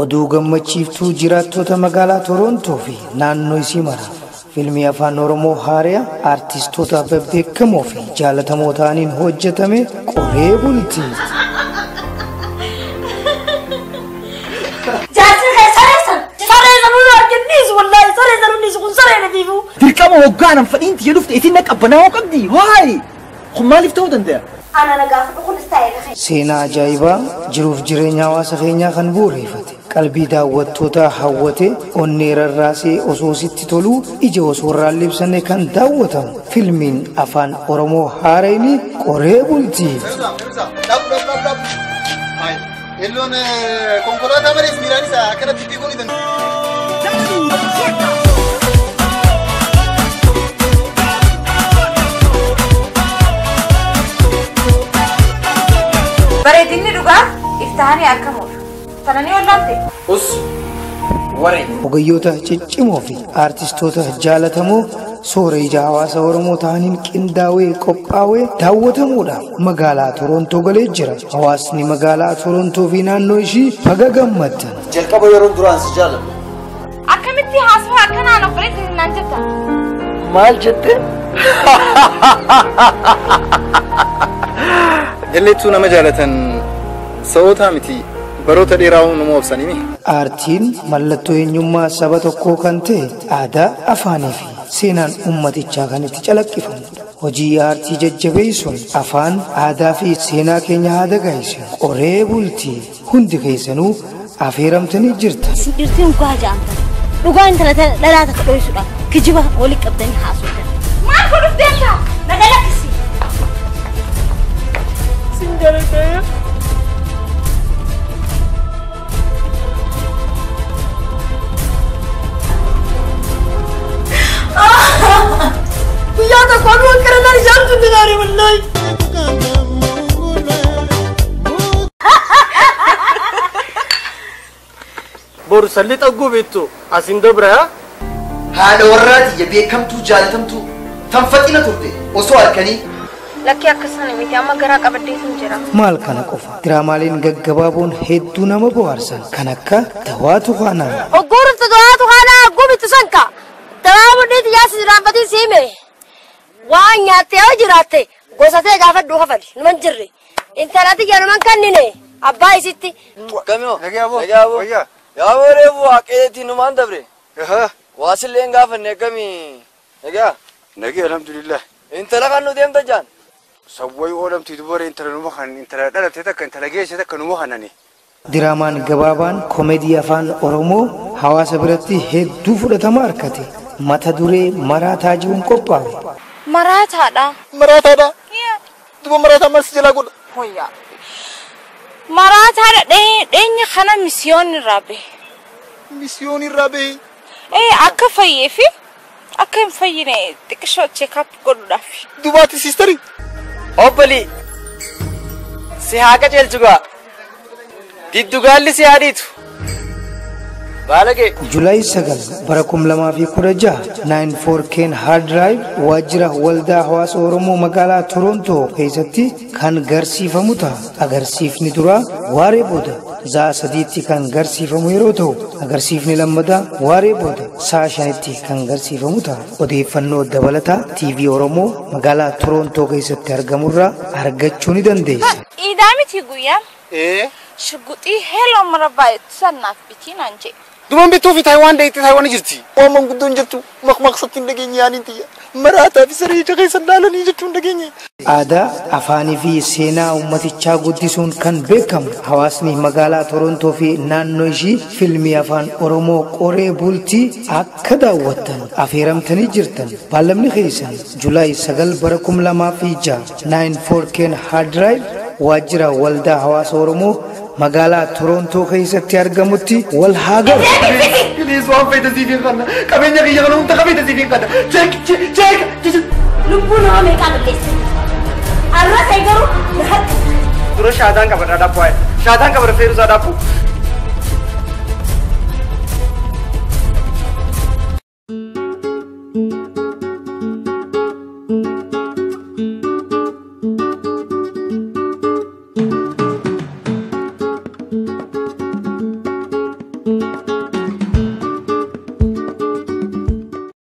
Oduu gammachiiftuu jiraattota magaalaa Torontoo fi naannoo isii mara. Fiilmii afaan Oromoo haariyaa aartistoota bebbeekamoo fi jaalatamoo ta'aniin hojjetame Qoree Bultii. Jaarsi kee saree san saree sanuu arginnis wallaahi saree sanuunis kun saree nafiifuu. Dirqama hoggaanan fadhiin tiyya dhufte isin na qabbanaa'uu qabdi. Waay! Kun maaliif ta'uu danda'a? Ana na gaafadhu kun istaayila kee. Seenaa ajaa'ibaa jiruuf jireenya hawaasa keenyaa kan bu'uureffate qalbii daawwattootaa hawwate onnee rarraasee osoo sitti toluu ija osoo irraan libsanne kan daawwatamu fiilmiin afaan Oromoo haarayni Qoree Bultii. Elloon konkolaataa malees miiraan isaa akkanatti fiiguu ni danda'a. Bareedinni dhugaa iftaanii argamuudha. Tananii wallaalte. Us waree. Ogeeyyoota ciccimoo fi aartistoota jaalatamoo soora ija hawaasa Oromoo ta'aniin qindaa'ee qophaa'ee daawwatamuudhaaf magaalaa Torontoo galee jira. Hawaasni magaalaa Torontoo fi naannoo ishii baga gammaddan. Jalqaba yeroo duraan si jaalladhu. Akkamitti haasawaa akkanaan obboleetti naan jetta? Maal jette? Jalleettuu nama jaalatan sa'ootaa miti baroota dheeraa nama obsanii mi? Aartiin mallattoo eenyummaa saba tokkoo kan ta'e aadaa, afaanii fi seenaan uummatichaa kan itti calaqqifamudha. Hojii aartii jajjabeessuun afaan, aadaa fi seenaa keenya haa dagaagsu. Qoree Bultii hundi keessanuu affeeramtanii jirtan. Dhirtiin dhugaa ja'amtan. Dhugaa intala dhalaa takka dho'isuudhaaf kijiba walitti qabdanii haasoftan. Maal godhuuf deemta? Na galakkisi. Sin jaalladha. Guyyaa tokko aduu akkana naan ijaartu hin dinaare wallaahi. Boru salli xagguu beektu asiin dabra. Haadha warraati beekamtuu jaalatamtuu tan faxina turte osoo harkanii. Lakkii akkasana miti amma garaa qabaddeetu jira. Maal kana qofa diraamaaleen gaggabaaboon hedduu nama bohaarsan kan akka Dawaatu Kanaa. Ogguurtu dawaatu kanaa gubitu sanka. Dawaa mudhiitti jaarsi jiraanfatiin siime. Waan nyaattee yoo jiraatte gosa ta'e gaafadhu kafali numan jirre. Intalatti jedhuman kannine abbaa isitti. Kamoo. Nagaabo. Yaaboo reefu waaqeetii numaan dabre. Waasillee hin gaafanne akkamii. Nagaa. Nagee alhamdulillah. Intala kan nu deemta jaan. Sawwayii oolamtii dubaree intala numa kan intala dhalatee takka intala geesse takka numa kanani. Diraamaan gabaabaan koomedii afaan Oromoo hawaasa biratti hedduu fudhatama argate. Mata duree maraataa jiruun qophaa'e. Maraataadha. Maraataadha. Duba maraataa maal si jalaa godha? Hoyyaa. Maraataadha dheenya kana misiyoon irraa bahe. Misiyoon irraa bahe? Ee akka fayyee fi akka hin fayyine xiqqishoo check-up godhuudhaaf. Dubaati siistarii? Obbolii si haa qajeelchu gaa. Giddugaalli si haa dhiitu. Baalagee. Juulaay 9 bara 2016 94 Ken Hard Drive waajjira waldaa hawaasa Oromoo magaalaa Torontoo keessatti kan garsiifamu ta'a. Agarsiifni duraa waaree booda sa'a 3tti kan garsiifamu yeroo ta'u agarsiifni lammataa waaree booda sa'a 5tti kan garsiifamu ta'a. Odeeffannoo dabalataa TV Oromoo magaalaa Torontoo keessatti argamurraa argachuu ni dandeessa. Iidaa miti guyyaan. Ee. Shugguxii heeloo marabbaa sannaaf bitii naan jedhe. Duban bituu fi Taayiwaan deetti Taayiwaan jirti. Waan manguddoon jettu maqmaqsatti hin dhageenye yaaniin tiyya. Maraataa fi saree ija keessa laalanii jechuu hin dhageenye. Aadaa, afaanii fi seenaa uummatichaa guddisuun kan beekamu hawaasni magaalaa Torontoo fi naannoo ishii fiilmii afaan Oromoo Qoree Bultii akka daawwattan affeeramtanii jirtan. Baallamni keessan Juulaay 9 bara 2006 94 Ken Hard Drive waajjira waldaa hawaasa Oromoo magaalaa Torontoo keessatti argamutti wal haa galu. Please waan feete siif hin kanna. Qabeenya kiyya kana hunda qabeenya siif hin kanna. Check check check. Lubbuu nama meeqaa balleesse? Arra ta'e garuu na harka. Dura shaataan qabadhaa dhaabbuu. Shaataan qabadha feeruu isaa dhaabbuu.